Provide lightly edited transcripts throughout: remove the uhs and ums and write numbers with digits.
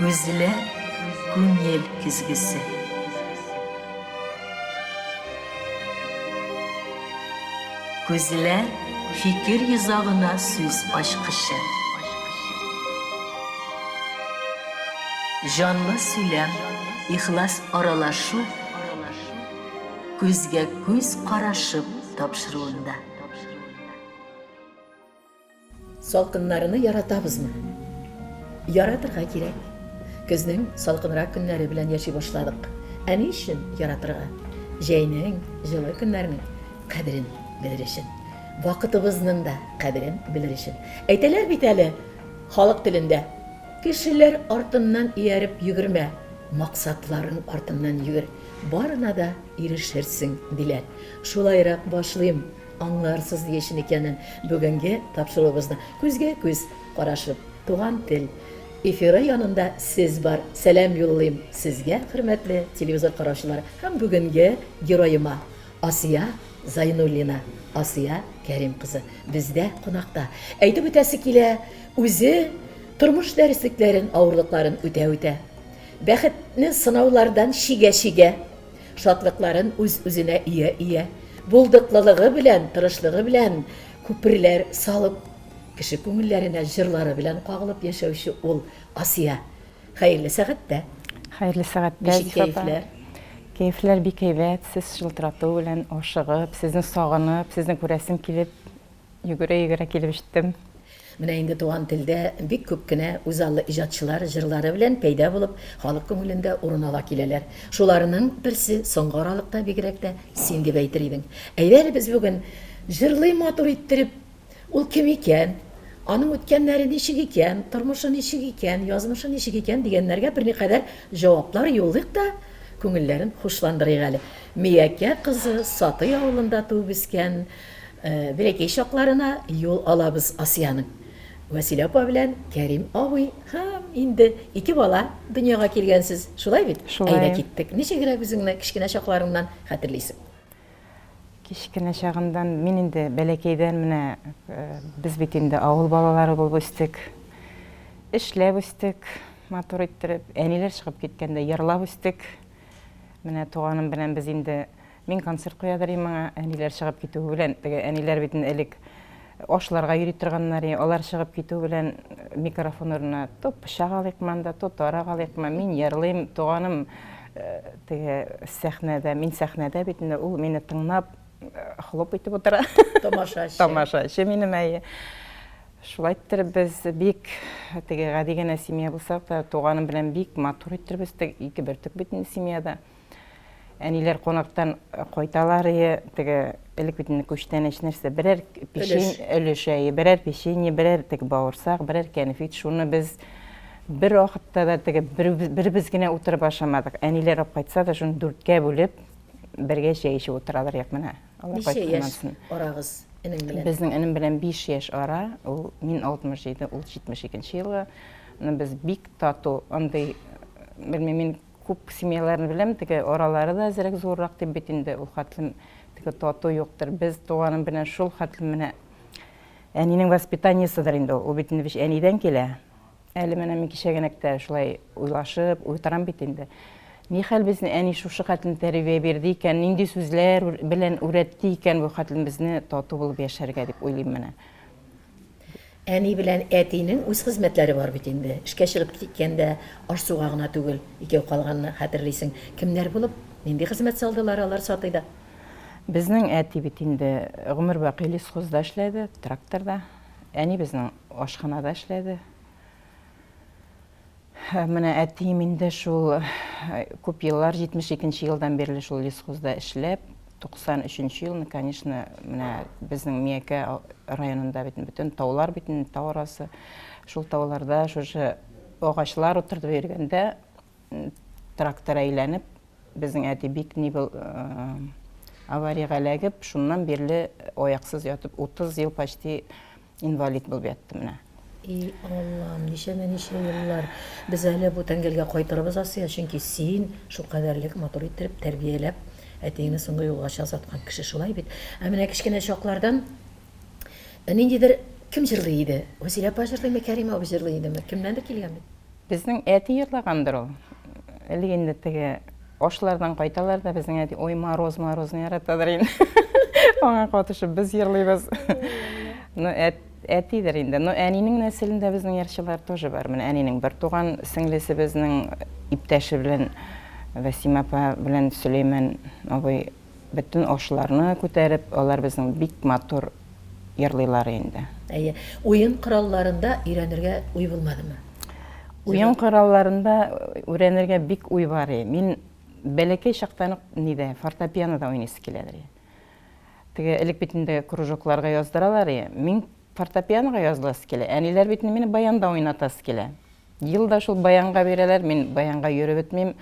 Күзләр күңел көзгесе. Күзләр фикер йозагына сүз ачкычы. Җанлы сөйләм, ихлас аралашу күзгә күз карашып тапшыруында. Салкыннарны яратабызмы? Яратырга кирәк. Көзнең салкынрак көннәре белән яши башладык. Ә ни өчен яратырга? Җәйнең, җылы көннәрнең кадерен белер өчен. Вакытыбызның да кадерен белер өчен. Әйтәләр бит әле халык телендә, Кешеләр артыннан ияреп йөгермә, максатларың артыннан йөгер, барына да ирешерсең, диләр. Шулайрак башлыйм. Аңларсыз ни өчен икәнен бүгенге тапшыруыбызны күзгә-күз карашып, Туган тел эфиры янында сез бар. Сәлам юллыйм сезгә, хөрмәтле телевизор караучылар һәм бүгенге героема Асия Зайнуллина, Асия Кәрим кызы бездә кунакта. Әйтеп үтәсе килә, үзе тормыш дәреслекләрен, авырлыкларын үтә-үтә, бәхетне сынаулардан чигә-чигә, Шатлыкларын үз-үзенә ия-ия, булдыклылыгы белән, тырышлыгы белән күперләр салып, кеше күңелләренә җырлары белән кагылып яшәүче ул Асия. Хәерле сәгатьтә! Хәерле сәгатьтә, Ничек Зифа апа. кәефләр? Кәефләр бик әйбәт. Сез шылтырату белән ашыгып, сезне сагынып, сезне күрәсем килеп, Йөгерә-йөгерә килеп җиттем. Менә инде туган телдә бик күп кенә үзаллы иҗатчылар җырлары белән пәйда булып, халык күңелендә урын ала киләләр. Шуларның берсе, соңгы аралыкта бигрәк тә, син дип әйтер идең. Әйдә әле без бүген җырлый матур иттереп, ул кем икән, аның үткәннәре ничек икән, тормышы ничек икән, язмышы ничек икән дигәннәргә берникадәр җаваплар юллыйк та, күңелләрен хушландырыйк әле. Миякә кызы Сатый авылында туып үскән, Бәләкәй чакларына юл алабыз Асиянең. Вәсилә апа белән Кәрим абый һәм инде ике бала дөньяга килгәнсез, шулай бит? Шулай. Әйдә киттек. Ничегрәк үзеңне кечкенә чакларыңнан хәтерлисең? Кечкенә чагымдан мин инде бәләкәйдән менә без бит инде авыл балалары булып үстек. Эшләп үстек, матур иттереп. Әниләр чыгып киткәндә йырлап үстек. Менә туганым белән без инде Мин концерт куядыр идем моңа, әниләр чыгып китүе белән, теге әниләр бит инде элек ашларга йөри торганнар, алар чыгып китү белән микрофон урынына то пычак алыйкмы анда, то тарак алыйкмы, мин йырлыйм, туганым теге сәхнәдә, мин сәхнәдә бит инде, ул мине тыңлап, хлоп итеп утыра. Тамашачы. Тамашачы минем, әйе. Шулай иттереп без бик теге гади генә семья булсак та, туганым белән бик матур иттереп үстек, ике бөртек бит инде семьяда. Әниләр кунактан кайталар ие, теге элек бит инде күчтәнәч нәрсә, берәр печенье өлеш, әйе, берәр печенье, берәр теге бавырсак, берәр кәнфит, шуны без бер вакытта да теге беребез генә утырып ашамадык. Әниләр алып кайтса да, шуны дүрткә бүлеп, бергә чәй эчеп утыралар як менә. Алар Ничә яшь арагыз энең белән? Безнең энем белән 5 яшь ара, ул мин 67, ул 72 елгы. Без бик тату, андый, белмим, мин Күп семьяларны беләм, теге аралары да әзрәк зуррак дип бит инде ул хәтлем теге тату юктыр. Без туганым белән шул хәтлем менә әнинең воспитаниесыдыр инде ул. Ул бит инде әнидән килә. Әле менә мин кичә генә тә шулай уйлашып утырам бит инде. Нихәл безне әни шушы хәтлем тәрбия бирде икән, нинди сүзләр белән үрәтте икән бу хәтлем безне тату булып яшәргә дип уйлыйм менә. Әни белән әтинең үз хезмәтләре бар бит инде. Эшкә чыгып киткәндә аш-суга гына түгел, икәү калганны хәтерлисең. Кемнәр булып, нинди хезмәт салдылар алар Сатыйда? Безнең әти бит инде гомер бакый лесхозда эшләде, тракторда. Әни безнең ашханада эшләде. Менә әтием инде шул күп еллар, 72 нче елдан бирле шул лесхозда эшләп, 93 нче елны, конечно, менә безнең Миякә районында бит бөтен таулар бит инде, тау арасы. Шул тауларда шушы агачлар утыртып йөргәндә трактор әйләнеп, Безнең әти бик ни был авариягә эләгеп, шуннан бирле аяксыз ятып, 30 ел почти инвалид булып ятты менә. И Аллам, ничәмә ничә еллар. Без әле бу тәңгәлгә кайтырбыз, Асия, чөнки син шулкадәрлек матур иттереп тәрбияләп, әтиеңне соңгы юлгача озаткан кеше, шулай бит? Ә менә кечкенә чаклардан ниндидер кем җырлый иде? Вәсилә апа җырлыймы, Кәрим абый җырлый идеме? Кемнәндер килгән бит. Безнең әти йырлагандыр ул. Элек инде теге ашлардан кайталар да, безнең әти ой мороз морозны яратадыр инде. Аңа катышып без йырлыйбыз. Ну, әтидер инде. Но әнинең нәселендә безнең йырчылар тоже бар. Менә әнинең бер туган сеңлесе безнең иптәше белән Вәсимә апа белән Сөләйман абый бөтен ашларны күтәреп, алар безнең бик матур йырлыйлар инде. Әйе. Уен коралларында өйрәнергә уй булмадымы? Уен коралларында өйрәнергә бик уй бар. Мин бәләкәй чактан ук нидә, фортепианода уйныйсы киләдер. Теге элек бит инде кружокларга яздыралар. Мин фортепианога языласы килә. Әниләр бит мине баянда уйнатасы килә. Ел да шул баянга бирәләр, мин баянга йөреп бетмим.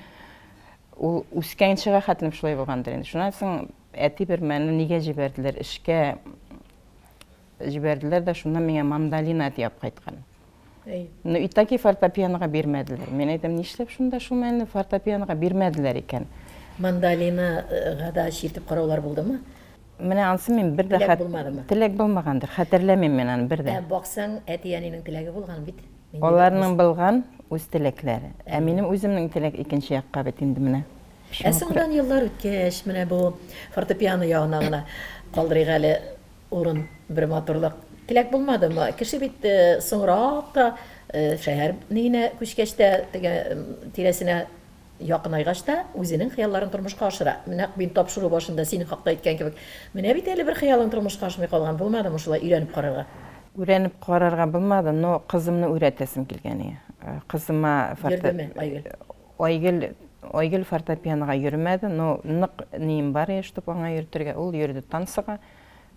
Ул үскәнчегә хәтлем шулай булгандыр инде. Шуннан соң әти бер мәлне нигә җибәрделәр, эшкә җибәрделәр дә, шуннан миңа мандолина әти алып кайткан. Ну и таки фортепианога бирмәделәр. Мин әйтәм, нишләп шунда шул мәлне фортепианога бирмәделәр икән? Мандолинага да чиртеп караулар булдымы? Менә ансы мин бер дә Теләк булмадымы? Теләк булмагандыр, хәтерләмим мин аны бер дә. Ә баксаң, әти-әнинең теләге булган бит. Аларның булган үз теләкләре. Ә минем үземнең теләк икенче якка бит инде менә. Ә соңдан еллар үткәч, менә бу фортепиано ягына гына калдырыйк әле урын, бер матурлык. Теләк булмадымы? Кеше бит соңрак та, шәһәр ниенә күчкәч тә, теге тирәсенә якынайгач та, үзенең хыялларын тормышка ашыра. Нәкъ мин тапшыру башында синең хакта әйткән кебек. Менә бит әле бер хыялың тормышка ашмый калган, булмадымы шулай өйрәнеп карарга? Өйрәнеп карарга булмады, но кызымны өйрәтәсем килгән иде. Кызыма форте... Йөрдеме Айгөл? Айгөл, Айгөл фортепианога йөрмәде, но нык нием бар иде, чтоб аңа йөртергә. Ул йөрде танцыга,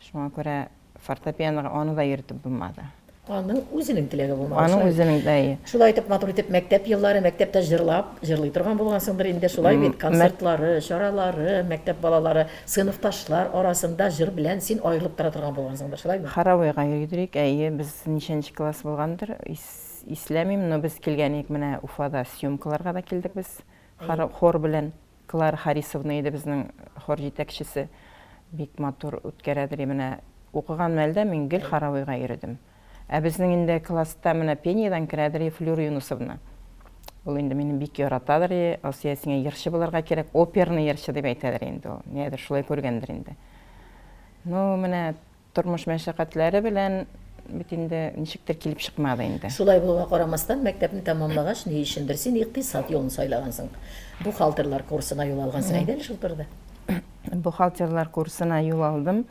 шуңа күрә фортепианога аны да йөртеп булмады. Аның үзенең теләге булмады. Аның үзенең, әйе. Шулай итеп, матур итеп мәктәп еллары, мәктәптә җырлап, җырлый торган булгансыңдыр инде, шулай бит? Концертлары, чаралары, мәктәп балалары, сыйныфташлар арасында җыр белән син аерылып тора торган булгансыңдыр, шулаймы? Хоровойга йөридек, әйе, без ничәнче класс булгандыр, исләмим, но без килгән идек менә Уфада съемкаларга да килдек без хор белән. Клара Харисовна иде безнең хор җитәкчесе. Бик матур үткәрәдер. Менә укыган мәлдә мин гел хоровойга йөредем. Ә безнең инде класста менә пениедан керәдер Флюра Юнусовна. Ул инде мине бик яратадыр. Асия, сиңа йырчы булырга кирәк, оперный йырчы дип әйтәдер инде ул. Нигәдер шулай күргәндер инде. Ну, менә Тормыш мәшәкатьләре белән бит инде ничектер килеп чыкмады инде. Шулай булуга карамастан, мәктәпне тәмамлагач, ни өчендер син икътисад юлын сайлагансың. Бухгалтерлар курсына юл алгансың. Әйдә әле шул турыда. Бухгалтерлар курсына юл алдым.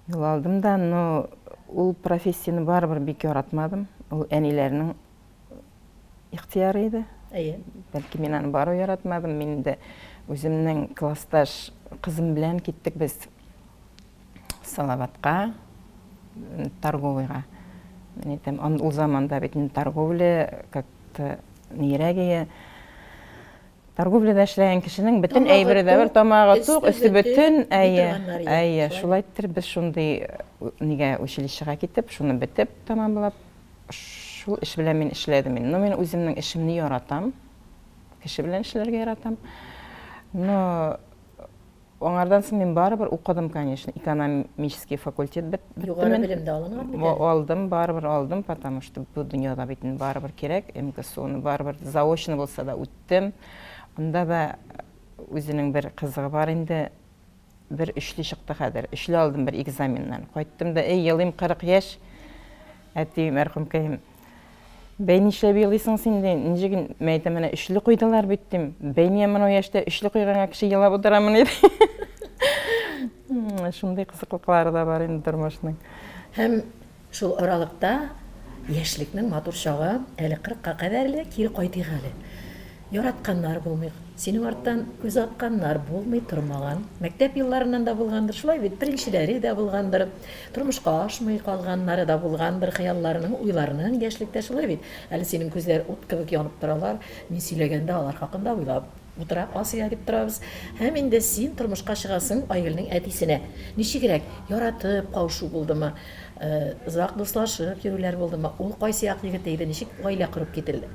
Юл алдым да, но ул профессияне барыбер бик яратмадым. Ул әниләрнең ихтыяры иде. Әйе. Бәлки мин аны бару яратмадым. Мин инде үземнең классташ кызым белән киттек без Салаватка, торговыйга. Мин әйтәм, ул заманда бит инде торговля как-то нирәк ие. Торговляда эшләгән кешенең бөтен әйбере дә бер, тамагы тук, өсте бөтен, әйе, әйе, шулай иттереп без шундый нигә училищега китеп, шуны бетеп тәмамлап, шул эш белән мин эшләдем инде. Но мин үземнең эшемне яратам, кеше белән эшләргә яратам. Но Аңардан соң мин барыбер укыдым, конечно, экономический факультет беттем. Югары белем дә алынган бит әле. Алдым, барыбер алдым, потому что бу дөньяда бит инде барыбер кирәк, МГСУны барыбер заочно булса да үттем. Анда да үзенең бер кызыгы бар инде. Бер өчле чыкты хәзер. Өчле алдым бер экзаменнан. Кайттым да, эй, елыйм, 40 яшь. Әти мәрхүмкәем, Бәй, нишләп елыйсың син, ди. Ничек, мин әйтәм, менә өчле куйдылар бит, дим. Бәй, мин моның яшьтә өчле куйганга кеше елап утырамыни, ди. Шундый кызыклыклары да бар инде тормышның. Һәм шул аралыкта яшьлекнең матур чагы, әле кырыкка кадәрле, кире кайтыйк әле. Яратканнар булмый, синең арттан күз атканнар булмый тормаган. Мәктәп елларыннан да булгандыр, шулай бит, беренчеләре дә булгандыр, тормышка ашмый калганнары да булгандыр, хыялларының, уйларының яшьлектә шулай бит. Әле синең күзләр ут кебек янып торалар, мин сөйләгәндә алар хакында уйлап утыра Асия дип торабыз. Һәм инде син тормышка чыгасың Айгөлнең әтисенә. Ничегрәк, яратып кавышу булдымы, озак дуслашып йөрүләр булдымы, ул кайсы як егете иде, ничек гаилә корып кителде?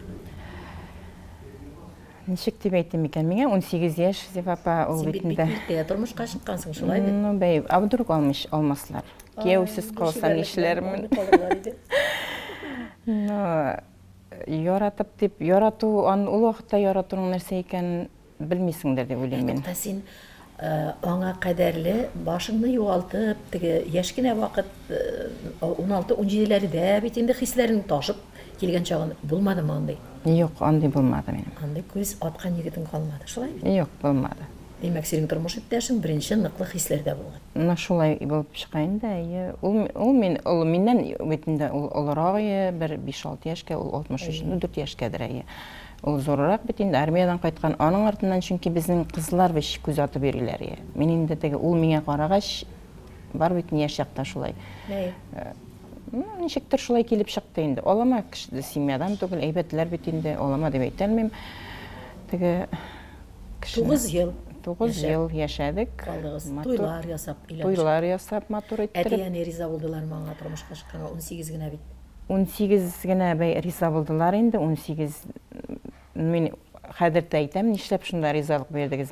Ничек дип әйтим икән? Миңа 18 яшь, Зифа апа, ул бит инде. Син бит бик иртә тормышка чыккансың, шулай бит? Ну, бәй, а вдруг алмыш, алмаслар? Кияүсез калсам нишләрмен? Ну, Яратып дип, ярату, ан ул вакытта яратуның нәрсә икәнен белмисеңдер дип уйлыйм мин. Тукта, син аңа кадәрле башыңны югалтып, теге яшь кенә вакыт, 16-17ләрдә бит инде хисләрең ташып килгән чагын булмадымы андый? Юк, андый булмады минем. Андый күз аткан егетең калмады, шулай бит? Юк, булмады. Димәк, синең тормыш иптәшең беренче ныклы хисләрдә булган. Менә шулай булып чыга инде, әйе. Ул, ул мин, ул миннән бит инде ул олырак ие, бер 5-6 яшькә, ул 63, ну 4 яшькәдер, әйе. Ул зуррак бит инде, армиядән кайткан. Аның артыннан чөнки безнең кызлар бит күз атып йөриләр ие. Мин инде теге, ул миңа карагач, бар бит яшь чакта шулай. Әйе. Ну, ничектер шулай килеп чыкты инде. Алама кеше семьядан түгел, әйбәтләр бит инде, алама дип әйтә алмыйм. Теге 9 ел. 9 ел яшәдек. Калдыгыз. Туйлар ясап, өйләнешеп. Туйлар ясап, матур иттереп. Әти-әни риза булдылармы аңа тормышка чыкканга? 18 генә бит. 18 генә бәй риза булдылар инде, 18 мин хәзер дә әйтәм, нишләп шунда ризалык бирдегез?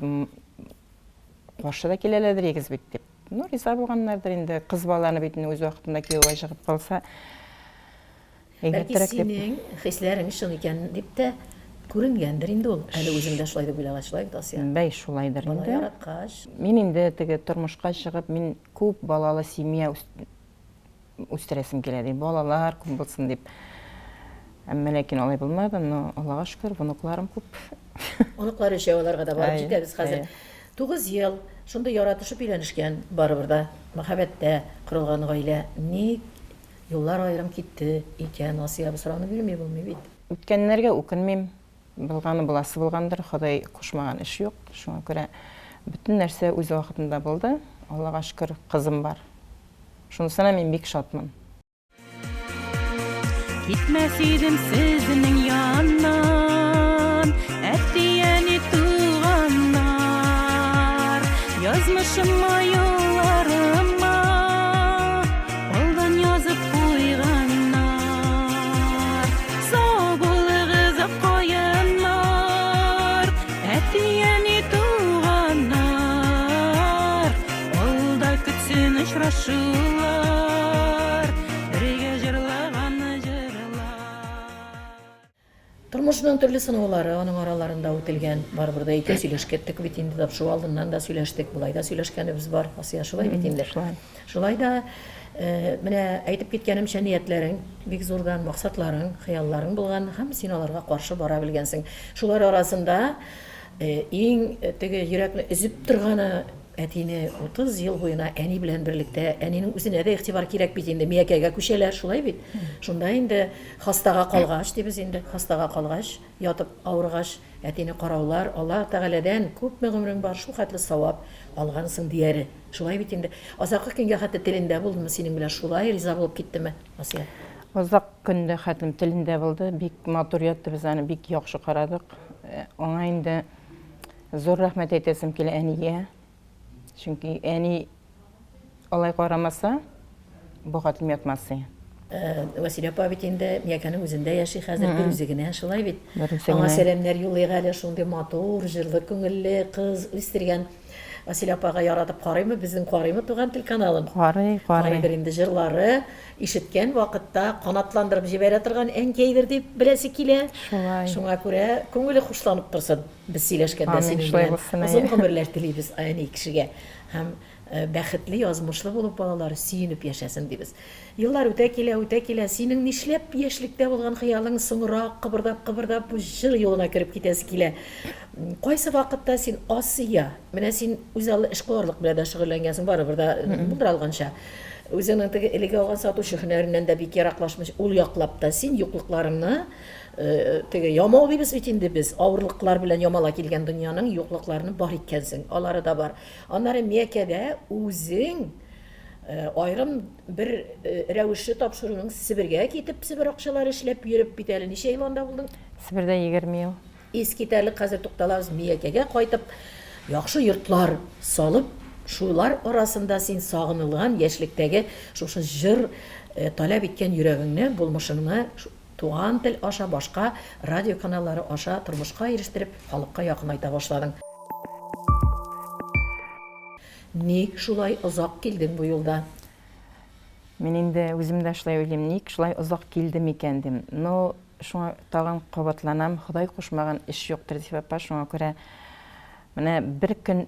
Каршы да киләләрдер егез бит дип. Ну, риза булганнардыр инде. Кыз баланы бит инде үз вакытында кияүгә чыгып калса, Бәлки синең хисләрең чын икән дип тә күренгәндер инде ул. Әле үзең дә шулай дип уйлагач, шулай бит, Асия? Бәй, шулайдыр инде. Бала яраткач. Мин инде теге тормышка чыгып, мин күп балалы семья үстерәсем килә дип, балалар күп булсын дип. Әмма ләкин алай булмады, но Аллага шөкер, внукларым күп. Оныклар өчәү, аларга да барып җитәбез хәзер. 9 ел шундый яратышып өйләнешкән, барыбер да мәхәббәттә корылган гаилә. Ник Юллар аерым китте икән, Асия, бу сорауны бирми булмый бит. Үткәннәргә үкенмим. Булганы буласы булгандыр, Ходай кушмаган эш юк. Шуңа күрә бөтен нәрсә үз вакытында булды. Аллага шөкер, кызым бар. Шунысына мин бик шатмын. Китмәс идем сезнең яннан, әти-әни туганнар. Язмышыма юлларыма алдан язып куйганнар. Сау булыгыз, ак каеннар, әти-әни туганнар. Алда көтсен очрашулар, бергә җырлаган җырлар. Тормышның төрле сынаулары аның араларында үтелгән. Барыбер дә икәү сөйләшкәттек бит инде, тапшыру алдыннан да сөйләштек, болай да сөйләшкәнебез бар. Асия, шулай бит инде? Шулай. Шулай да, менә әйтеп киткәнемчә, ниятләрең бик зурдан, максатларың, хыялларың булган һәм син аларга каршы бара белгәнсең. Шулар арасында иң теге йөрәкне өзеп торганы Әтине 30 ел буена әни белән берлектә, әнинең үзенә дә игътибар кирәк бит инде, Миякәгә күчәләр, шулай бит? Шунда инде хастага калгач, дибез инде, хастага калгач, ятып авыргач, әтине караулар, Аллаһ Тәгаләдән күпме гомерең бар, шул хәтле савап алгансың дияре. Шулай бит инде. Азаккы көнгә хәтле телендә булдымы синең белән, шулай риза булып киттеме, Асия? Озак көндә хәтлем телендә булды, бик матур ятты, без аны бик яхшы карадык. Аңа инде Зур рәхмәт әйтәсем килә әнигә. Чөнки әни алай карамаса, бу хатын ятмас иде. Вәсилә апа бит инде Миякәнең үзендә яши хәзер, бер үзе генә, шулай бит? Бер үзе Аңа генә. сәламнәр юллыйк әле, шундый матур, җырлы күңелле кыз үстергән. Вәсилә апага яратып карыймы, безнең карыймы Туган тел каналын? Карый, карый. Карыйдыр инде, җырлары ишеткән вакытта канатландырып җибәрә торган әнкәйдер дип беләсе килә. Шулай. Шуңа күрә күңеле хушланып торсын. Без сөйләшкәндә Амин, синең шулай белән булсын, озын әйе. гомерләр телибез әни кешегә һәм бәхетле язмышлы булып балалары сөенеп яшәсен дибез. Еллар үтә килә, үтә килә, синең нишләп яшьлектә булган хыялың соңрак кыбырдап-кыбырдап бу җыр юлына кереп китәсе килә? Кайсы вакытта син Асия, менә син үзаллы эшкуарлык белән дә шөгыльләнгәнсең, барыбер дә булдыра алганча. Үзеңнең теге элек алган сатучы һөнәреннән дә бик ераклашмыйча, ул яклап та син юклыкларыңны Теге ямау дибез бит инде без, авырлыклар белән ямала килгән дөньяның юклыкларны бар иткәнсең, алары да бар. Аннары Миякәдә үзең аерым бер рәвешле тапшыруның Себергә китеп, Себер акчалары эшләп йөреп бит әле ничә ел анда булдың? Себердә 20 ел. Искитәрлек, хәзер тукталабыз, Миякәгә кайтып, яхшы йортлар салып, шулар арасында син сагынылган яшьлектәге шушы җыр таләп иткән йөрәгеңне, булмышыңны Туган тел аша, башка радио каналлары аша тормышка ирештереп, халыкка якынайта башладың. Ник шулай озак килдең бу юлда? Мин инде үзем дә шулай уйлыйм, ник шулай озак килдем икән дим. Но Шуңа тагын кабатланам, Ходай кушмаган эш юктыр, Зифа апа, шуңа күрә менә бер көн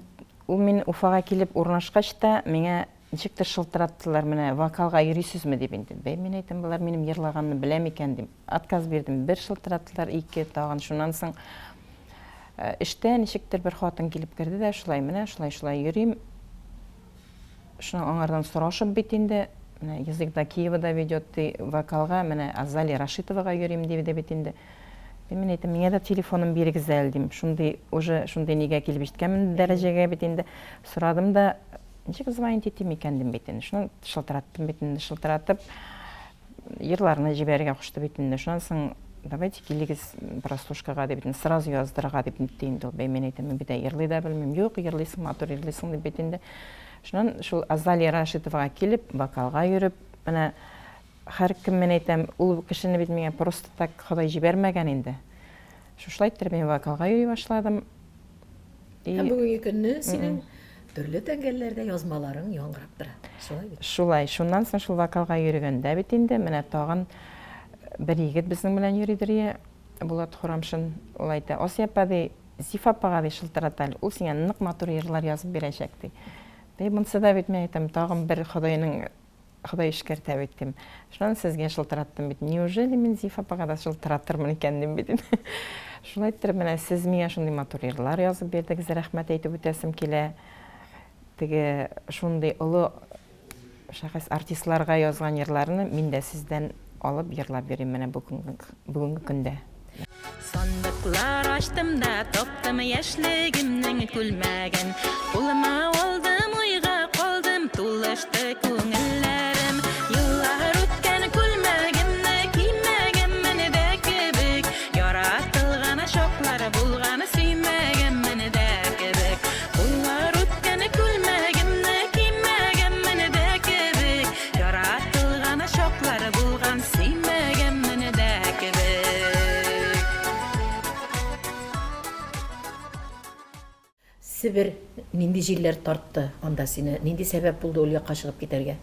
ул мин Уфага килеп урнашкач та, миңа ничектер шылтыраттылар, менә вокалга йөрисезме дип инде. Бәй, мин әйтәм, болар минем йырлаганны белә микән дим. Отказ бирдем. Бер шылтыраттылар, ике, тагын шуннан соң эштә ничектер бер хатын килеп керде дә, шулай менә, шулай-шулай йөрим. Шуны аңардан сорашып бит инде, менә язык до Киева да ведет, ди, вокалга, менә Азалия Рашитовага йөрим, диде бит инде. Мин әйтәм, миңа да телефонын бирегез әле, дим. Шундый, уже шундый нигә килеп җиткәнмен дәрәҗәгә бит инде. Сорадым да, ничек звонить итим икән, дим бит инде. Шуннан шылтыраттым бит инде, шылтыратып, Йырларны җибәрергә кушты бит инде. Шуннан соң, давайте килегез прослушкага дип, сразу яздырырга дип нитте инде ул. Бәй, мин әйтәм, мин бит йырлый да белмим. Юк, йырлыйсың, матур йырлыйсың дип бит инде. Шуннан шул Азалия Рашитовага килеп, вокалга йөреп, менә һәркем мин әйтәм, ул кешене бит миңа просто так Ходай җибәрмәгән инде. Шушылай иттереп мин вокалга йөри башладым. Һәм бүгенге көнне синең төрле тәңгәлләрдә язмаларың яңгырап тора. Шулай бит? Шулай. Шуннан соң шул вокалга йөрегәндә бит инде менә тагын бер егет безнең белән йөридер ие, Булат Хурамшин. Ул әйтә, Асия апа, ди, Зифа апага ди шылтырат әле, ул сиңа нык матур йырлар язып бирәчәк, ди. Ди, монысы да бит, мин әйтәм, тагын бер Ходайның Ходай эшкәртә бит, дим. Шуннан сезгә шылтыраттым бит. Неужели мин Зифа апага да шылтыратырмын икән, дим бит. Шулай иттереп, менә сез миңа шундый матур йырлар язып бирдегез, рәхмәт әйтеп үтәсем килә. Теге шундый олы шәхес артистларга язган йырларны мин дә сездән алып йырлап йөрим менә бүгенге көндә. Сандыклар ачтым да таптым яшьлегемнең күлмәген. Кулыма алдым, уйга калдым, тулышты күңелләрем. Еллар үткән күлмәгемне кимәгәнмен дә кебек. Яратылган чаклар булган сөймәгәнмен дә кебек. Куллар үткән күлмәгемне кимәгәнмен дә кебек. Яратылган чаклар булган сөймәгәнмен дә кебек. Себер нинди җилләр тартты анда сине, нинди сәбәп булды ул якка чыгып китәргә?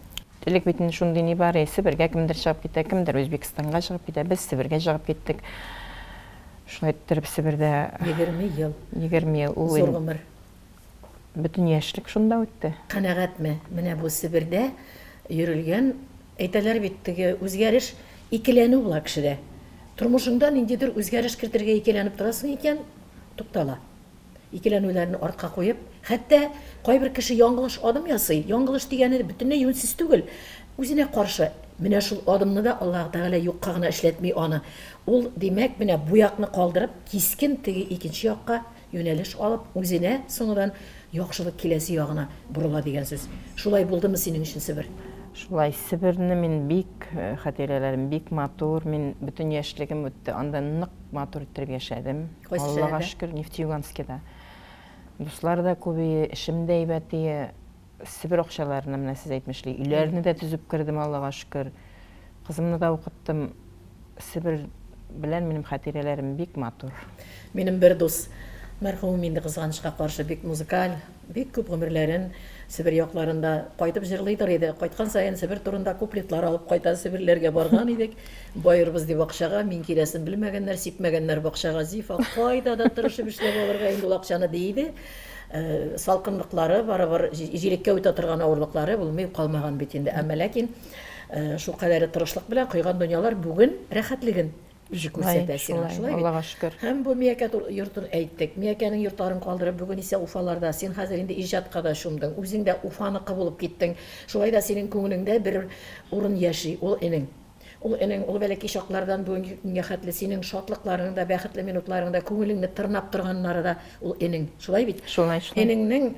Элек бит инде шундый ни бар иде, Себергә кемдер чыгып китә, кемдер Үзбәкстанга чыгып китә, без Себергә чыгып киттек. Шулай иттереп Себердә 20 ел. 20 ел ул Зур гомер. Бөтен яшьлек шунда үтте. Канәгатьме? Менә бу Себердә йөрелгән, әйтәләр бит, теге үзгәреш, икеләнү була кешедә. Тормышыңда ниндидер үзгәреш кертергә икеләнеп торасың икән, туктала. Икеләнүләрне артка куеп, хәтта кайбер кеше яңгылыш адым ясый. Яңгылыш дигәне бөтенләй юньсез түгел, үзенә каршы. Менә шул адымны да Аллаһы Тәгалә юкка гына эшләтми аны. Ул, димәк, менә бу якны калдырып, кискен теге икенче якка Юнәлеш алып, үзенә соңыдан яхшылык киләсе ягына борыла дигән сүз. Шулай булдымы синең өчен Себер? Шулай. Себерне мин бик хатирәләрем бик матур. Мин бөтен яшьлегем үтте. Анда нык матур иттереп яшәдем. Кайсы Аллага шәһәрдә? шөкер, Нефтеюганскида. Дуслар да күп ие, эшем дә әйбәт ие. Себер акчаларына, менә сез әйтмешли, өйләрне дә төзеп кердем, Аллага шөкер. Кызымны да укыттым. Себер белән минем хатирәләрем бик матур. Минем бер дус, мәрхүмем инде, кызганычка каршы, бик музыкаль, бик күп гомерләрен Себер якларында кайтып җырлыйдыр иде. Кайткан саен Себер турында куплетлар алып кайта, Себерләргә барган идек. Баербыз дип акчага, мин киләсен белмәгәннәр, сипмәгәннәр бакчага. Зифа, кайда да тырышып эшләп алырга инде ул акчаны, ди иде. Салкынлыклары, барыбер җилеккә үтә торган авырлыклары булмый калмаган бит инде. Әмма ләкин шулкадәре тырышлык белән койган дөньялар бүген рәхәтлеген үзе күрсәтә сиңа. Шулай, Аллага шөкер. Һәм бу Миякә йортын әйттек. Миякәнең йортларын калдырып, бүген исә Уфаларда. Син хәзер инде иҗатка да чумдың. Үзең дә Уфаныкы булып киттең. Шулай да синең күңелеңдә бер урын яши, ул энең. Ул энең, ул бәләкәй чаклардан бүгенге көнгә хәтле синең шатлыкларың да, бәхетле минутларың да, күңелеңне тырнап торганнары да ул энең. Шулай бит? Шулай, шулай. Энеңнең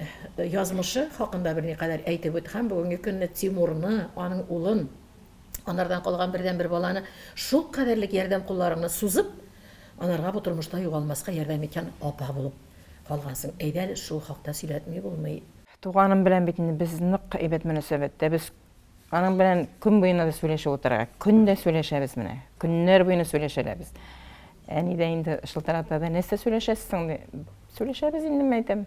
язмышы хакында берникадәр әйтеп үт һәм бүгенге көнне Тимурны, аның улын, анардан калган бердәнбер баланы шулкадәрлек ярдәм кулларыңны сузып, анарга бу тормышта югалмаска ярдәм иткән апа булып калгансың. Әйдә әле, шул хакта сөйләтми булмый. Туганым белән бит инде без нык әйбәт мөнәсәбәттә. Без Аның белән көн буена да сөйләшеп утырырга. Көн дә сөйләшәбез менә. Көннәр буена сөйләшәбез. Әни дә инде шылтырата да, нәрсә сөйләшәсез соң ди. Сөйләшәбез инде, мин әйтәм.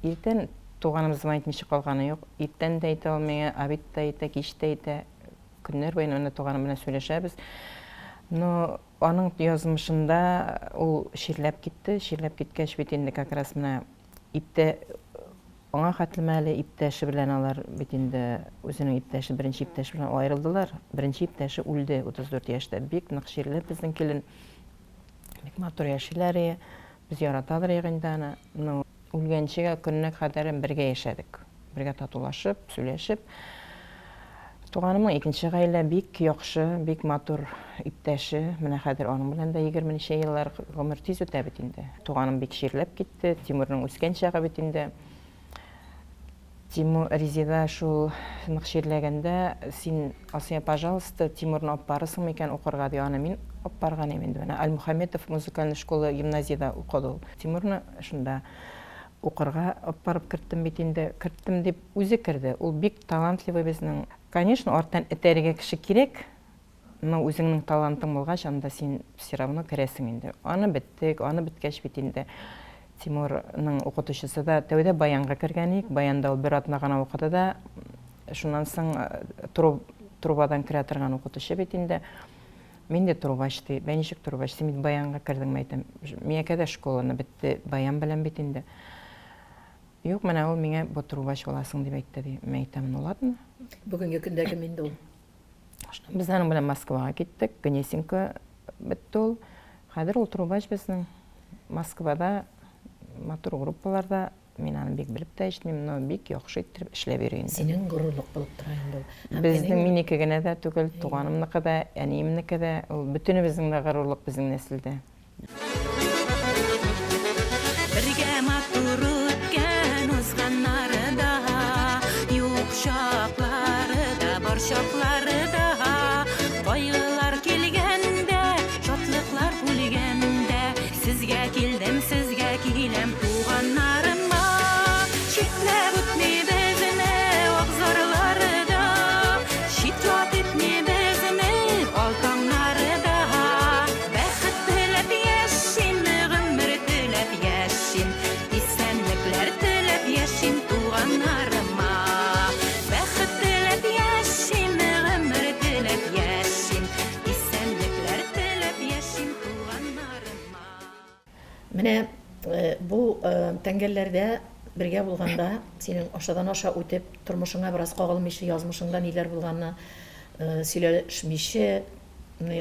Иртән туганым звонить итмичә калганы юк. Иртән дә әйтә ул миңа, обед та әйтә, кич тә әйтә. Көннәр буена менә туганым белән сөйләшәбез. Но аның язмышында ул чирләп китте. Чирләп киткәч бит инде как раз менә иптә аңа хәтлеме әле иптәше белән алар бит инде үзенең иптәше, беренче иптәше белән аерылдылар. Беренче иптәше үлде 34 яшьтә. Бик нык чирләп безнең килен. Бик матур яшиләр ие. Без яратадыр идек инде аны. Но үлгәнчегә көненә кадәрем бергә яшәдек. Бергә татулашып, сөйләшеп. Туганымның икенче гаилә бик яхшы, бик матур иптәше. Менә хәзер аның белән дә 20 ничә еллар гомер тиз үтә бит инде. Туганым бик чирләп китте. Тимурның үскән чагы бит инде. Тимур, Резеда шул нык чирләгәндә, син, Асия, пожалуйста, Тимурны алып барырсың микән укырга, ди. Аны мин алып барган идем инде. Менә Альмухаметов музыкальный школа гимназиядә укыды ул. Тимурны шунда укырга алып барып керттем бит инде. Керттем дип үзе керде. Ул бик талантливый безнең. Конечно, арттан этәрергә кеше кирәк. Но үзеңнең талантың булгач, анда син все равно керәсең инде. Аны беттек, аны беткәч бит инде Тимурның укытучысы да тәүдә баянга кергән идек. Баянда ул бер атна гына укыды да, шуннан соң трубадан керә торган укытучы бит инде. Мин дә трубач ди. Бә ничек трубач? Син бит баянга кердең, мәйтәм. Миякә дә школаны бетте баян белән бит инде. Юк, менә ул миңа бу трубач буласың дип әйтте ди. Мәйтәм, ну ладно. Бүгенге көндә кем инде ул? Без аның белән Москвага киттек. Гнесинка бетте ул. Хәзер ул трубач безнең. Москвада матур группаларда мин аны бик белеп тә әйтмим, но бик яхшы иттереп эшләп йөри инде. Синең горурлык булып тора инде ул. Һәм Безнең минеке генә дә түгел, туганымныкы да, әниемнеке дә, ул бөтенебезнең дә горурлык безнең нәселдә. Бергә матур үткән узганнары да, юк чаклары да, бар чаклары да, кайгылар килгәндә, шатлыклар бүлгәндә, сезгә килдем, сезгә киләм, туганнарыма. Читләп үтми безне абзарлары да, чит-ят итми безне ал таңнары да. Бәхет теләп яшим, гомер теләп яшим, Исәнлекләр теләп яшим туганнарыма. Бәхет теләп яшим, гомер теләп яшим, Исәнлекләр теләп яшим туганнарыма. Менә бу тәңгәлләрдә бергә булганда, синең ашадан аша үтеп, тормышыңа бераз кагылмыйча, язмышыңда ниләр булганны сөйләшмичә,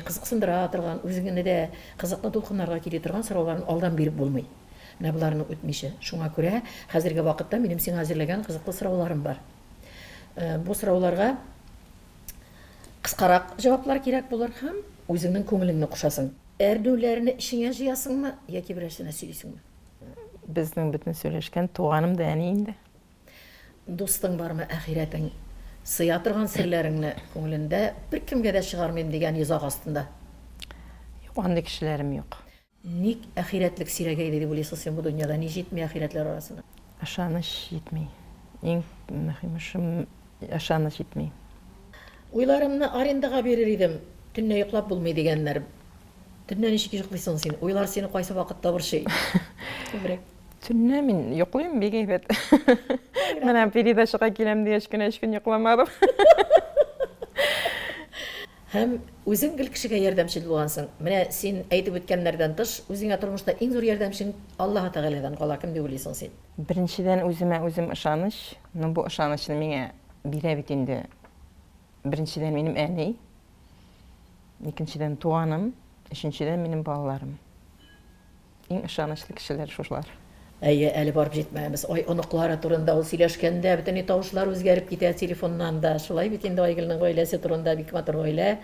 кызыксындыра торган, үзеңне дә кызыклы дулкыннарга кили торган сорауларын алдан биреп булмый. Менә боларны үтмичә. Шуңа күрә хәзерге вакытта минем сиңа әзерләгән кызыклы сорауларым бар. Бу сорауларга кыскарак җаваплар кирәк булыр һәм үзеңнең күңелеңне кушасың. Әрнүләрне эчеңә җыясыңмы яки берәрсенә сөйлисеңме? Безнең бөтен сөйләшкән туганым да әни инде. Дустың бармы, әхирәтең? Сыя торган серләреңне күңелендә беркемгә дә чыгармыйм дигән йозак астында. Юк, андый кешеләрем юк. Ник әхирәтлек сирәгәйде дип уйлыйсың син бу дөньяда? Ни җитми әхирәтләр арасына? Ышаныч җитми. Иң мөһиме шул, ышаныч җитми. Уйларымны арендага бирер идем, төнлә йоклап булмый дигәннәр. Төнлә ничек йоклыйсың син? Уйлар сине кайсы вакытта борчый? Күбрәк. Төнлә мин йоклыйм бик әйбәт. Менә передачага киләм дигәч кенә өч көн йокламадым. Һәм үзең гел кешегә ярдәмчел булгансың. Менә син әйтеп үткәннәрдән тыш, үзеңә тормышта иң зур ярдәмчең Аллаһы Тәгаләдән кала кем дип уйлыйсың син? Беренчедән, үземә үзем ышаныч. Ну, бу ышанычны миңа бирә бит инде. Беренчедән, минем әни. Икенчедән, туганым. Өченчедән, минем балаларым. Иң ышанычлы кешеләр шушылар. Әйе, әле барып җитмәгәнбез. Ай, оныклары турында ул сөйләшкәндә, бөтенләй тавышлар үзгәреп китә телефоннан да. Шулай бит инде Айгөлнең гаиләсе турында, бик матур гаилә.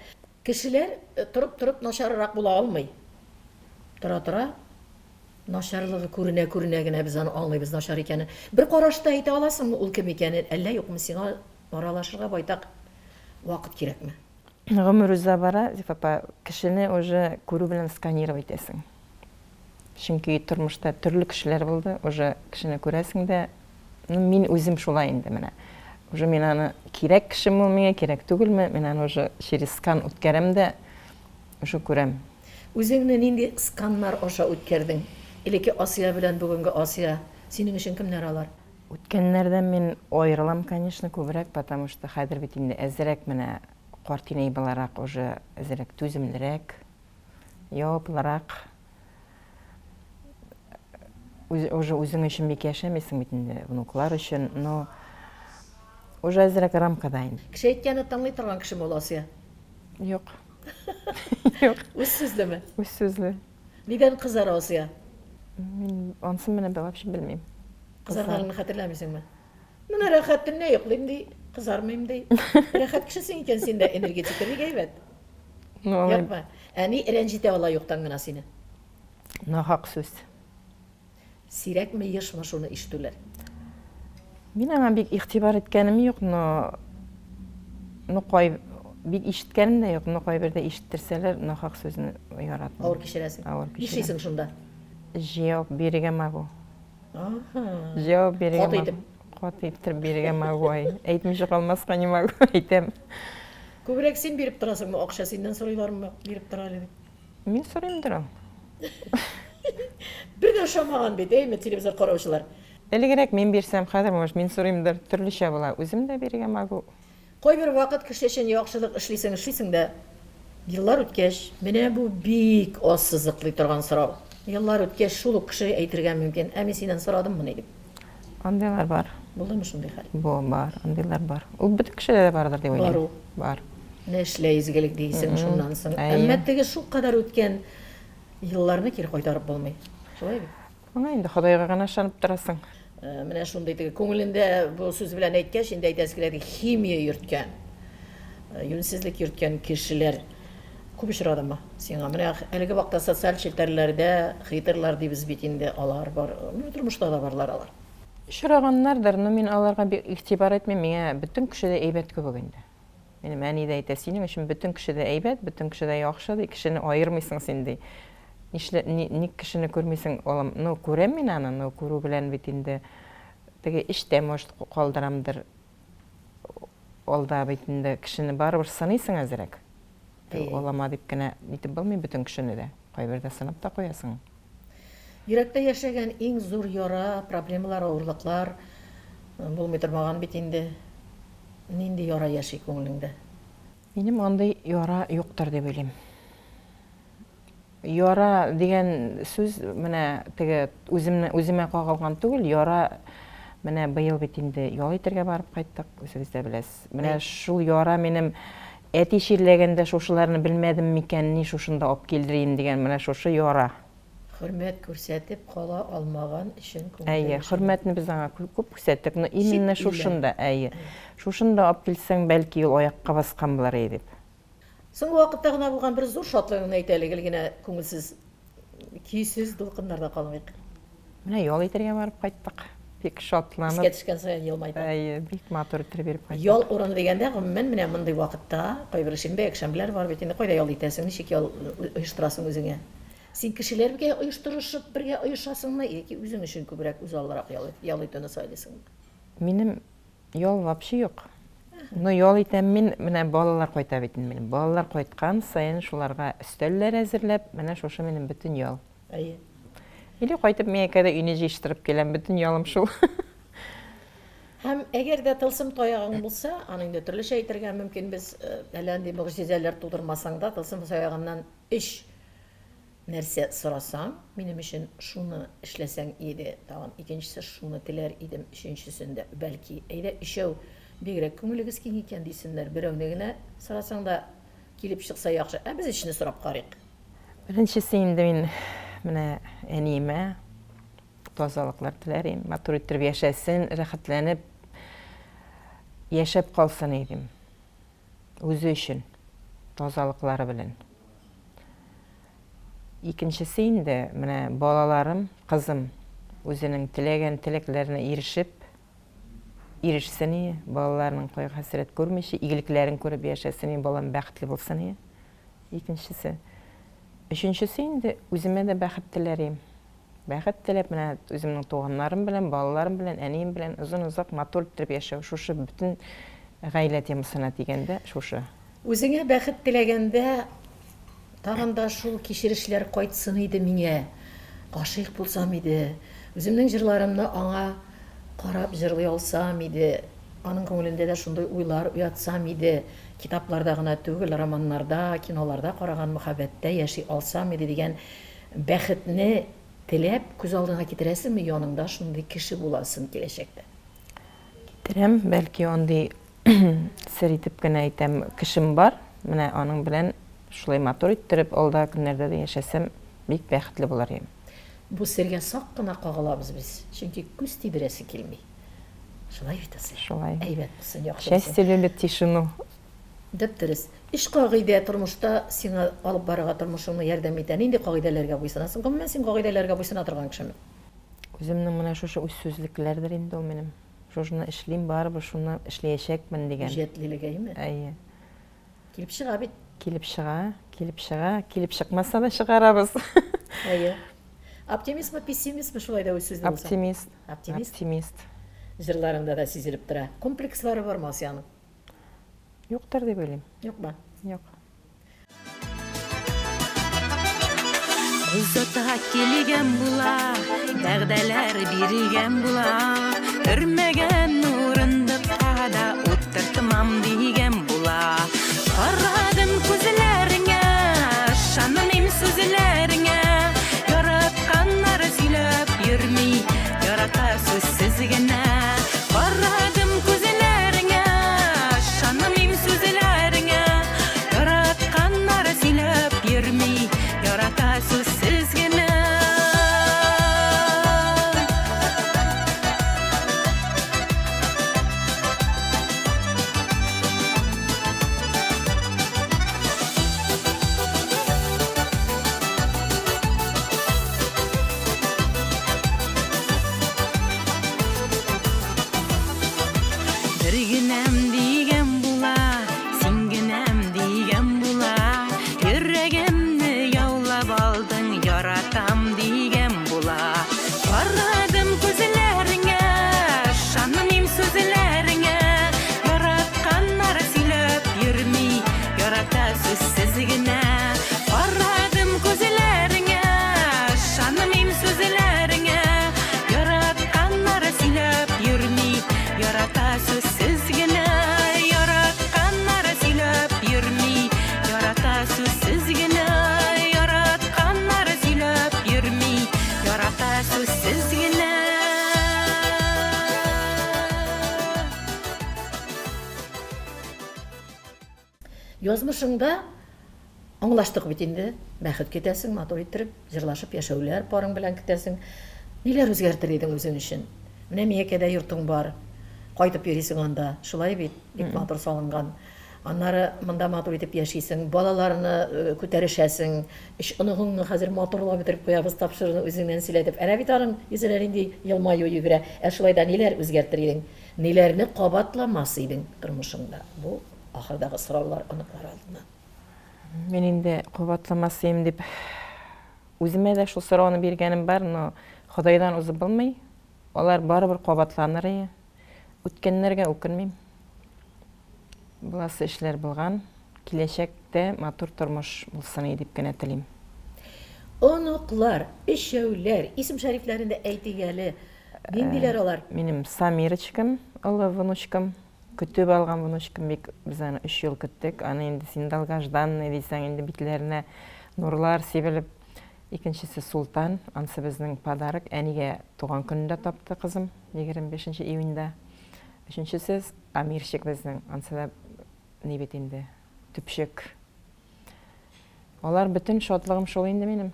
Кешеләр торып-торып начаррак була алмый. Тора-тора начарлыгы күренә-күренә генә без аны аңлыйбыз начар икәнен. Бер карашта әйтә аласыңмы ул кем икәнен, әллә юкмы, сиңа аралашырга байтак вакыт кирәкме? Гомер уза бара, Зифа апа, кешене уже күрү белән сканировать итәсең. Чөнки тормышта төрле кешеләр булды, уже кешене күрәсең дә, ну, мин үзем шулай инде менә. Уже мин аны кирәк кешеме ул миңа, кирәк түгелме, мин аны уже через скан үткәрәм дә, уже күрәм. Үзеңне нинди сканнар аша үткәрдең? Элекке Асия белән бүгенге Асия, синең өчен кемнәр алар? Үткәннәрдән мин аерылам, конечно, күбрәк, потому что хәзер бит инде әзрәк менә картинәй буларак уже әзрәк түземлерәк. Җаваплырак. Үз, уже үзең өчен бик яшәмисең бит инде, внуклар өчен, но уже әзрәк рамкада инде. Кеше әйткәнне тыңлый торган кешеме ул Асия? Юк. Юк. Үз сүзлеме? Үз сүзле. Нидән кызара Асия? Мин ансын менә вообще белмим. Кызарганыңны хәтерләмисеңме? Менә рәхәт төнлә йоклыйм ди, кызармыйм ди. Рәхәт кешесең икән син дә, энергетика бик әйбәт. Ну, алай. Юкмы? Әни рәнҗетә ала юктан гына сине. Нахак сүз. Сирәкме, ешмы шуны ишетүләр? Мин аңа бик игътибар иткәнем юк, но ну кай бик ишеткәнем дә юк, но кайбердә ишеттерсәләр, нахак сүзне яратмыйм. Авыр кичерәсең. Авыр кичерәм. Нишлисең шунда? Җавап бирергә могу. Ага. Җавап бирергә Каты итеп. Каты иттереп бирергә могу. Ай. Әйтмичә калмаска не могу, әйтәм. Күбрәк син биреп торасыңмы, акча синнән сорыйлармы, биреп тор әле дип? Мин сорыймдыр ул. Бер дә ошамаган бит, әйме, телевизор караучылар. Элегрәк мин бирсәм, хәзер, может, мин сорыймдыр. Төрлечә була. Үзем дә бирергә могу. Кайбер вакыт кеше өчен яхшылык эшлисең, эшлисең дә, еллар үткәч, менә бу бик ассызыклый торган сорау. Еллар үткәч, шул ук кеше әйтергә мөмкин, ә мин синнән сорадыммыни дип. Андыйлар бар. Булдымы шундый хәл? Бу бар, андыйлар бар. Ул бөтен кешедә дә бардыр дип уйлыйм. Бар ул. Бар. Менә эшлә изгелек дисең шуннан соң. Әйе. Әмма теге шулкадәр үткән елларны кире кайтарып булмый. Шулай бит? Моңа инде Ходайга гына ышанып торасың. Менә шундый теге күңелендә бу сүз белән әйткәч, инде әйтәсе килә, теге химия йөрткән, юньсезлек йөрткән кешеләр күп очрадымы сиңа? Менә әлеге вакытта социаль челтәрләрдә хейтерлар дибез бит инде, алар бар. Менә тормышта да барлар алар. Очраганнардыр, но мин аларга бик игътибар итмим, миңа бөтен кеше дә әйбәт кебек инде. Минем әни дә әйтә, синең өчен бөтен кеше дә әйбәт, бөтен кеше дә яхшы, ди, кешене аермыйсың син, ди. Нишлә, ни, ник кешене күрмисең, улым? Ну, күрәм мин аны, но күрү белән бит инде теге эчтә, может, калдырамдыр. Алда бит инде кешене барыбер сыныйсың әзрәк. Олама дип кенә нитеп булмый бөтен кешене дә. Кайбердә сынап та куясың. Йөрәктә яшәгән иң зур яра, проблемалар, авырлыклар булмый тормаган бит инде. Нинди яра яши күңелеңдә? Минем андый яра юктыр дип уйлыйм. Яра дигән сүз менә теге үземне үземә кагылган түгел, яра менә быел бит инде ял итәргә барып кайттык, үзегез дә беләсез. Менә шул яра минем әти чирләгәндә шушыларны белмәдем микәнни, шушында алып килдерим дигән менә шушы яра. Хөрмәт күрсәтеп кала алмаган өчен күңелдә Әйе, яшәгән. хөрмәтне без аңа күп күрсәттек, но именно Чит илдә. шушында, әйе. Шушында алып килсәң, бәлки ул аякка баскан булыр иде дип. Соңгы вакытта гына булган бер зур шатлыгыңны әйт әле, гел генә күңелсез, көйсез дулкыннарда калмыйк. Менә ял итәргә барып кайттык. Бик шатланып. Искә төшкән саен елмайта. Әйе, бик матур иттереп йөреп кайттык. Ял урыны дигәндә, гомумән, менә мондый вакытта, кайбер шимбә, якшәмбеләр бар бит инде, кайда ял итәсең, ничек ял оештырасың үзеңә? Син кешеләр бергә оештырышып, бергә оешасыңмы яки үзең өчен күбрәк үзаллырак ял, ял итүне сайлыйсыңмы? Минем Ял вообще юк. Но ял итәм мин, менә балалар кайта бит инде минем. Балалар кайткан саен шуларга өстәлләр әзерләп, менә шушы минем бөтен ял. Әйе. Или кайтып мин әкәдә өйне җыештырып киләм, бөтен ялым шул. Һәм әгәр дә тылсым таягың булса, аны инде төрлечә әйтергә мөмкин, без әллә нинди могҗизәләр тудырмасаң да, тылсым таягыннан өч Нәрсә сорасаң, минем өчен шуны эшләсәң иде, тагын икенчесе шуны теләр идем, өченчесен дә, бәлки, әйдә, өчәү, бигрәк күңелегез киң икән, дисеннәр, берәүне генә сорасаң да, килеп чыкса яхшы, ә без өчне сорап карыйк. Беренчесе инде мин менә әниемә тазалыклар теләр идем, матур иттереп яшәсен, рәхәтләнеп яшәп калсын идем. Үзе өчен, тазалыклары белән. Икенчесе инде, менә балаларым, кызым үзенең теләгән теләкләренә ирешеп, ирешсен ие, балаларының кайгы-хәсрәт күрмичә, игелекләрен күреп яшәсен ие, балам бәхетле булсын ие. Икенчесе. Өченчесе инде, үземә дә бәхет теләр ием. Бәхет теләп, менә үземнең туганнарым белән, балаларым белән, әнием белән озын-озак матур иттереп яшәү, шушы бөтен гаилә темасына дигәндә, шушы. Үзеңә бәхет теләгәндә, тагын да шул кичерешләр кайтсын иде миңа, гашыйк булсам иде, үземнең җырларымны аңа карап җырлый алсам иде, аның күңелендә дә шундый уйлар уятсам иде. китапларда гына түгел, романнарда, киноларда караган мәхәббәттә яши алсам иде дигән бәхетне теләп күз алдыңа китерәсеңме, яныңда шундый кеше буласын киләчәктә? Китерәм, бәлки андый сер итеп кенә әйтәм, кешем бар, менә аның белән шулай матур иттереп алдагы көннәрдә дә яшәсәм, бик бәхетле булыр идем. Бу сергә сак кына кагылабыз без, чөнки күз тидерәсе килми. Шулай бит, Асия? Шулай. Әйбәт булсын, яхшы булсын. Счастье любит тишину. Дөп-дөрес. Өч кагыйдә тормышта сиңа алып барырга тормышыңны ярдәм итә. Нинди кагыйдәләргә буйсынасың? Гомумән, син кагыйдәләргә буйсына торган кешеме? Үземнең менә шушы үзсүзлекләрдер инде ул минем. Шушыны эшлим, барыбер шуны эшләячәкмен дигән. Үҗәтлелек, әйеме? Әйе. Килеп чыга бит. Килеп чыга, килеп чыга, килеп чыкмаса да чыгарабыз. Әйе. Оптимистмы, пессимистмы шулай да үз сүзле булсаң? Оптимист. Оптимист? Оптимист. Җырларыңда да сизелеп тора. Комплекслары бармы Асиянең? Юктыр дип уйлыйм. Юкмы? Юк. Озата килгән була, вәгъдәләр биргән була. Өрмәгән урындыкка да утыртмам дигән була. Карадым күзләреңә, ышанмыйм сүзләреңә. Яратканнар сөйләп йөрми, ярата сүзсез генә. Карадым күзләреңә, ышанмыйм сүзләреңә. Яратканнар сөйләп йөрми, ярата сүзсез генә. Бер генәм дигән була, син генәм дигән була. Йөрәгемне яулап алдың, яратам дигән була. Карадым күзләреңә, ышанмыйм сүзләреңә. Яратканнар сөйләп йөрми, ярата сүзсез генә. Карадым күзләреңә, ышанмыйм сүзләреңә. Яратканнар сөйләп йөрми, ярата сүзсез генә. Яратканнар сөйләп йөрми, ярата сүзсез генә. Яратканнар сөйләп йөрми, ярата сүзсез генә. Язмышыңда аңлаштык бит инде, бәхет көтәсең, матур иттереп, җырлашып яшәүләр парың белән көтәсең. Ниләр үзгәртер идең үзең өчен? Менә Миякәдә йортың бар, кайтып йөрисең анда, шулай бит, бик матур салынган. Аннары монда матур итеп яшисең, балаларны э, күтәрешәсең, өч оныгыңны хәзер матурлап бетереп куябыз, тапшыруны үзеңнән сөйләтеп. Әнә бит аның йөзенә нинди елмаю йөгерә. Ә шулай да ниләр үзгәртер идең? Ниләрне кабатламас идең тормышыңда? Бу Ахырдагы сораулар оныклар алдыннан. Мин инде кабатламас идем дип үземә дә шул сорауны биргәнем бар, но Ходайдан узып булмый. Алар барыбер кабатланыр ие. Үткәннәргә үкенмим. Буласы эшләр булган. Киләчәктә матур тормыш булсын иде дип кенә телим. Оныклар, өчәүләр, исем-шәрифләрен дә әйтик әле. Ниндиләр алар? Минем Самирочкам, олы внучкам. Көтеп алган внучкам бик, без аны өч ел көттек. Аны инде син долгожданный дисәң, инде битләренә нурлар сибелеп. Икенчесе Султан, ансы безнең подарок, әнигә туган көнендә тапты кызым, 25 нче июньдә. Өченчесе Амирчик безнең, ансы да ни бит инде, төпчек. Алар бөтен шатлыгым шул инде минем.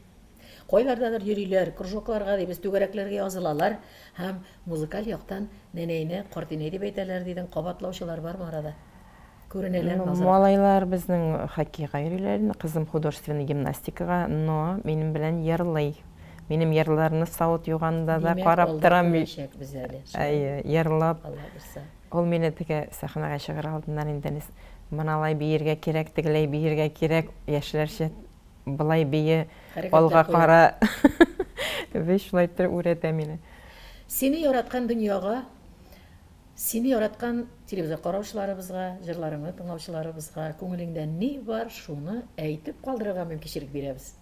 Кайлардадыр йөриләр, кружокларга дибез, түгәрәкләргә язылалар һәм музыкаль яктан нәнәйне картинәй дип әйтәләр дидең, кабатлаучылар бармы арада? Күренәләрме азрак? Малайлар безнең хоккейга йөриләр инде, кызым художественный гимнастикага, но минем белән ерлый. Минем ерларны савыт юганда да карап торам. Димәк, алда күрәчәкбез әле. Әйе, ерлап. Алла бирсә. Ул мине теге сәхнәгә чыгар алдыннан инде моналай биергә кирәк, тегеләй биергә кирәк, яшьләрчә болай бие, алга кара. Весь шулай иттереп үрәтә мине. Сине яраткан дөньяга, сине яраткан телевизор караучыларыбызга, җырларыңны тыңлаучыларыбызга күңелеңдә ни бар, шуны әйтеп калдырырга мөмкинчелек бирәбез.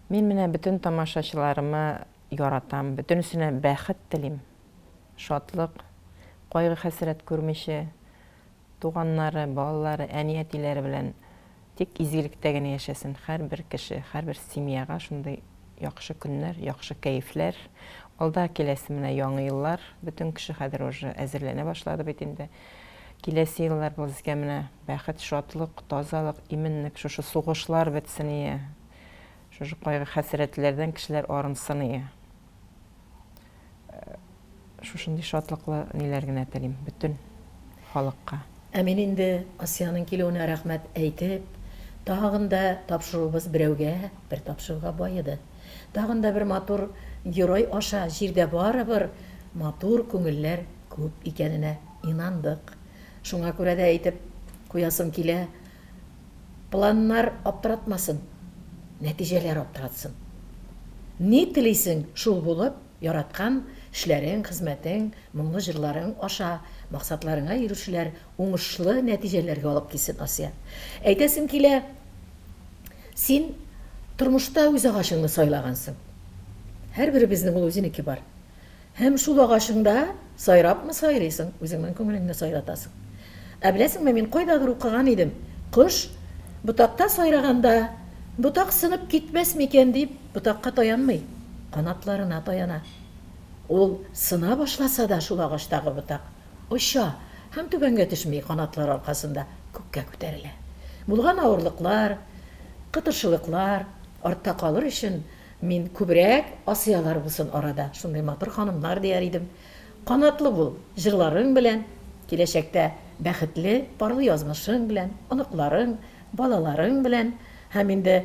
Мин менә бөтен тамашачыларымы яратам, бөтенесенә бәхет телим. Шатлык, кайгы-хәсрәт күрмичә. Туганнары, балалары, әни-әтиләре белән тик изгелектә генә яшәсен һәрбер кеше, һәрбер семьяга шундый яхшы көннәр, яхшы кәефләр. Алда киләсе менә яңа еллар, бөтен кеше хәзер уже әзерләнә башлады бит инде. Киләсе еллар безгә менә бәхет, шатлык, тазалык, иминлек, шушы сугышлар бетсен ие. Шушы кайгы-хәсрәтләрдән кешеләр арынсын ие. Шушындый шатлыклы ниләр генә телим бөтен халыкка. Ә мин инде Асиянең килүенә рәхмәт әйтеп, тагын да тапшыруыбыз берәүгә бер тапшыруга баеды. Тагын да бер матур герой аша җирдә барыбер матур күңелләр күп икәненә инандык. Шуңа күрә дә әйтеп куясым килә, Планнар аптыратмасын, нәтиҗәләр аптыратсын. Ни телисең, шул булып, яраткан эшләрең, хезмәтең, моңлы җырларың аша максатларыңа ирешүләр уңышлы нәтиҗәләргә алып килсен, Асия. Әйтәсем килә, син тормышта үз агачыңны сайлагансың. Һәрберебезнең ул үзенеке бар. Һәм шул агачыңда сайрапмы сайрыйсың, үзеңнең күңелеңне сайратасың. Ә беләсеңме, мин кайдадыр укыган идем, кош ботакта сайраганда, ботак сынып китмәс микән дип, ботакка таянмый, канатларына таяна. Ул сына башласа да шул агачтагы ботак оча һәм түбәнгә төшми, канатлары аркасында күккә күтәрелә. Булган авырлыклар, кытыршылыклар артта калыр өчен Мин күбрәк Асиялар булсын арада, шундый матур ханымнар дияр идем. Канатлы бул, җырларың белән, киләчәктә бәхетле парлы язмышың белән, оныкларың, балаларың белән һәм инде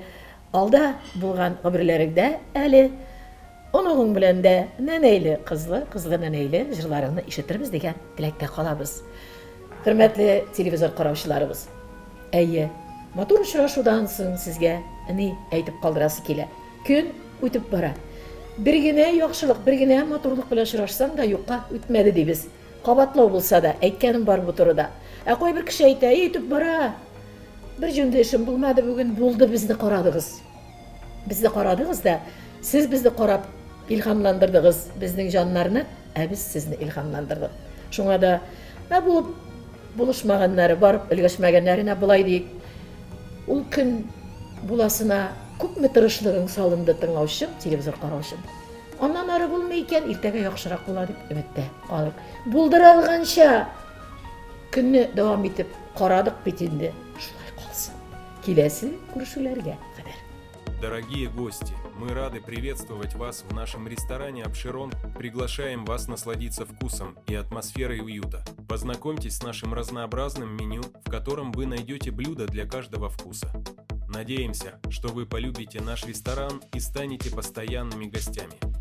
алда булган гомерләреңдә әле оныгың белән дә нәнәйле кызлы, кызлы нәнәйле җырларыңны ишетербез дигән теләктә калабыз. Хөрмәтле телевизор караучыларыбыз! Әйе, матур очрашудан соң сезгә ни әйтеп калдырасы килә. Көн үтеп бара. Бер генә яхшылык, бер генә матурлык белән очрашсаң да, юкка үтмәде дибез. Кабатлау булса да, әйткәнем бар бу турыда. Ә кайбер кеше әйтә, әй, үтеп бара. Бер җүнле эшем булмады бүген, булды, безне карадыгыз. Безне карадыгыз да, сез безне карап илһамландырдыгыз безнең җаннарны, ә без сезне илһамландырдык. Шуңа да, ә булып Булышмаганнары, барып өлгәшмәгәннәренә болай диик, ул көн буласына күпме тырышлыгың салынды, тыңлаучым, телевизор караучым. Аннан ары булмый икән, иртәгә яхшырак була дип өметтә калыйк. Булдыра алганча көнне дәвам итеп карадык бит инде, шулай калсын. Киләсе күрешүләргә кадәр. Дорогие гости, мы рады приветствовать вас в нашем ресторане «Апшерон». Приглашаем вас насладиться вкусом и атмосферой уюта. Познакомьтесь с нашим разнообразным меню, в котором вы найдете блюда для каждого вкуса. Надеемся, что вы полюбите наш ресторан и станете постоянными гостями.